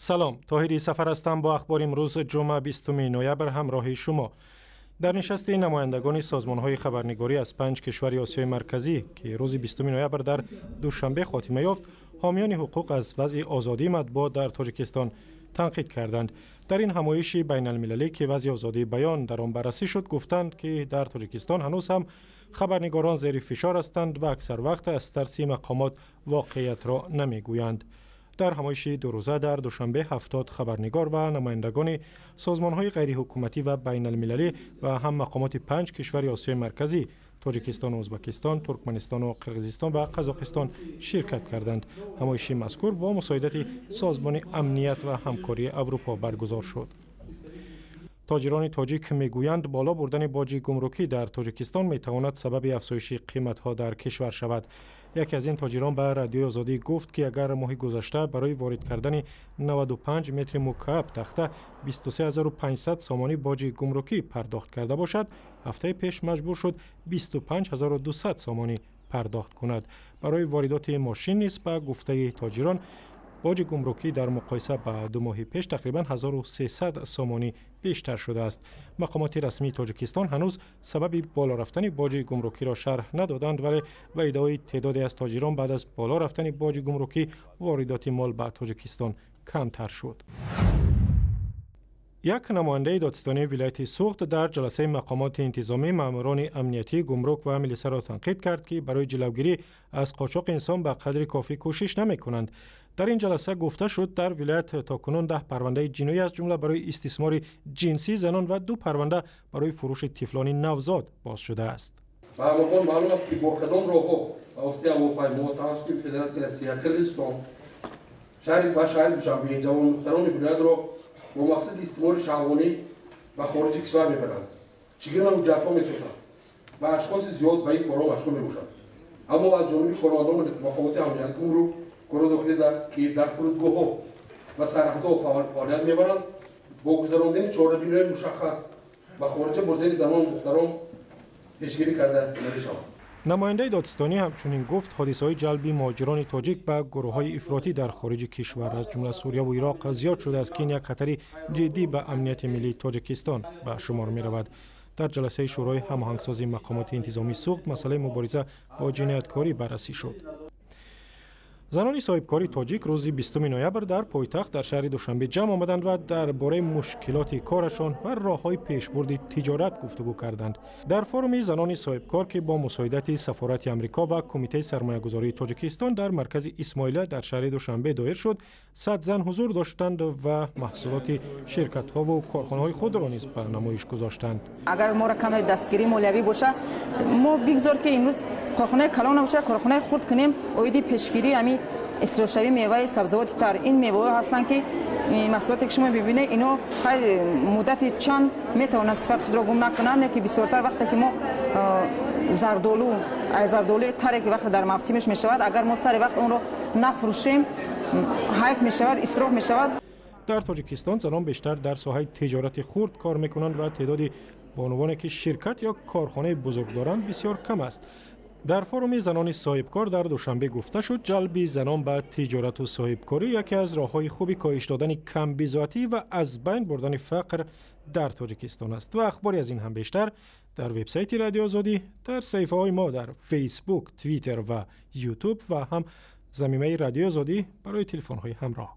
Салом, Тоҳири Сафар ҳастам. Бо ахбори имрӯз, ҷумъа, 20 ноябр, ҳамроҳи шумо. Дар нишасти намояндагони созмонҳои хабарнигорӣ аз панҷ кишвари Осиёи Марказӣ, ки рӯзи 20 ноябр дар Душанбе хотима ёфт, ҳомиёни ҳуқуқ аз вазъи озодии матбуот дар Тоҷикистон танқид карданд. Дар ин ҳамоиши байналмилалӣ, ки вазъи озодии баён дар он баррасӣ шуд, гуфтанд, ки дар Тоҷикистон ҳанӯз ҳам хабарнигорон зери фишор ҳастанд ва аксар вақт аз тарси мақомот воқеиятро намегӯянд. Дар ҳамоиши дурӯза дар Душанбе 70 хабарнигор ва намояндагони созмонҳои ғайриҳукуматӣ ва байналмилалӣ ва ҳам мақомоти панҷ кишвари Осиёи Марказӣ: Тоҷикистону Ӯзбекистон, Туркманистону Қирғизистон ва Қазоқистон ширкат карданд. Ҳамоиши мазкур бо мусоидати Созмони амният ва ҳамкории Аврупо баргузор шуд. Тоҷирони тоҷик мегӯянд, боло бурдани боҷи гумрукӣ дар Тоҷикистон метавонад сабаби афзоиши қиматҳо дар кишвар шавад. Яке аз ин тоҷирон ба Радиои Озодӣ гуфт, ки агар моҳи гузашта барои ворид кардани 95 метри мукааб тахта 23 500 сомонӣ боҷи гумрукӣ пардохт карда бошад, ҳафтаи пеш маҷбур шуд 25 200 сомонӣ пардохт кунад. Барои воридоти мошин низ, ба гуфтаи тоҷирон, боҷи гумрукӣ дар муқоиса ба 2 моҳи пеш тақрибан 1300 сомонӣ бештар шудааст. Мақомоти расмии Тоҷикистон ҳанӯз сабаби боло рафтани боҷи гумрукиро шарҳ надоданд, вале ба иддаои теъдоде аз тоҷирон, баъд аз боло рафтани боҷи гумрукӣ воридоти мол ба Тоҷикистон камтар шуд. Як намояндаи додситонии вилояти Суғд дар ҷаласаи мақомоти интизомӣ маъмурони амниятӣ, гумрук ва милисаро танқид кард, ки барои ҷилавгирӣ аз қочоқи инсон ба қадри кофӣ кӯшиш намекунанд. Дар ин ҷаласа гуфта шуд, дар вилоят то кунун 10 парвандаи ҷиноӣ, аз ҷумла барои истисмори ҷинсии занон ва ду парванда барои фурӯши тифлони навзод боз шудааст. Ба ҳамагон маълум аст, ки бо кадом роҳҳо ба воситаи ҳавопаймо тавассути Федератсияи Россия, Қирғизистон ва шаҳри Душанбе ҷавондухтарони вилоятро бо мақсади истисмори шаҳвонӣ ба хориҷи кишвар мебаранд, чӣ гуна ҳуҷҷатҳо месозанд ва ашхоси зиёд ба ин корҳо машғул мебошанд. Аммо аз ҷониби кормандони мақомоти амният, гумрук, корҳои дохилӣ, ки дар фурудгоҳҳо ва сарҳадҳо фаъолият мебаранд, бо гузарондани чорабиниҳои мушаххас ба хориҷа бурдани занону духтарон пешгирӣ карда намешавад. Намояндаи додситонӣ ҳамчунин гуфт, ҳодисаҳои ҷалби муҳоҷирони тоҷик ба гурӯҳҳои ифротӣ дар хориҷи кишвар, аз ҷумла Сурияву Ироқ, зиёд шудааст, ки ин як хатари ҷиддӣ ба амнияти миллии Тоҷикистон ба шумор меравад. Дар ҷаласаи Шӯрои ҳамоҳангсозии мақомоти интизомии Суғд масъалаи мубориза бо ҷинояткорӣ баррасӣ шуд. Занони соҳибкори тоҷик рӯзи 20 ноябр дар пойтахт, дар шаҳри Душанбе, ҷамъ омаданд ва дар бораи мушкилоти корашон ва роҳҳои пешбурди тиҷорат гуфтугӯ карданд. Дар форуми занони соҳибкор, ки бо мусоидати Сафорати Амрико ва Кумитаи сармоягузории Тоҷикистон дар маркази Исмоила дар шаҳри Душанбе доир шуд, 100 зан ҳузур доштанд ва маҳсулоти ширкатҳову корхонаҳои худро низ ба намоиш гузоштанд. Агар моро каме дастгирии молиявӣ бошад, мо бигзор, ки имрӯз корхонаи калон набошад, корхонаи хурд кунем оиди пешгирии ҳамин исрофшавии меваи сабзавоти тар. Ин меваҳо ҳастанд, ки маҳсулоте, ки шумо мебинед, ино муддати чанд метавонанд сифати худро гум накунанд, не ки бисёртар вақте ки мо зардолу, зардолуи таре, ки вақте дар мавсимаш мешавад, агар мо сари вақт онро нафурӯшем, ҳайф мешавад, исроф мешавад. Дар Тоҷикистон занон бештар дар соҳаи тиҷорати хурд кор мекунанд ва теъдоди бонувоне, ки ширкат ё корхонаи бузург доранд, бисёр кам аст. Дар форуми занони соҳибкор дар Душанбе гуфта шуд, ҷалби занон ба тиҷорату соҳибкорӣ яке аз роҳҳои хуби коҳиш додани камбизоатӣ ва аз байн бурдани фақр дар Тоҷикистон аст. Ва ахбори аз ин ҳам бештар дар вебсайти Радиои Озодӣ, дар саҳифаҳои мо дар Фейсбук, Твиттер ва Ютуб ва ҳам замимаи Радиои Озодӣ барои телефонҳои ҳамроҳ.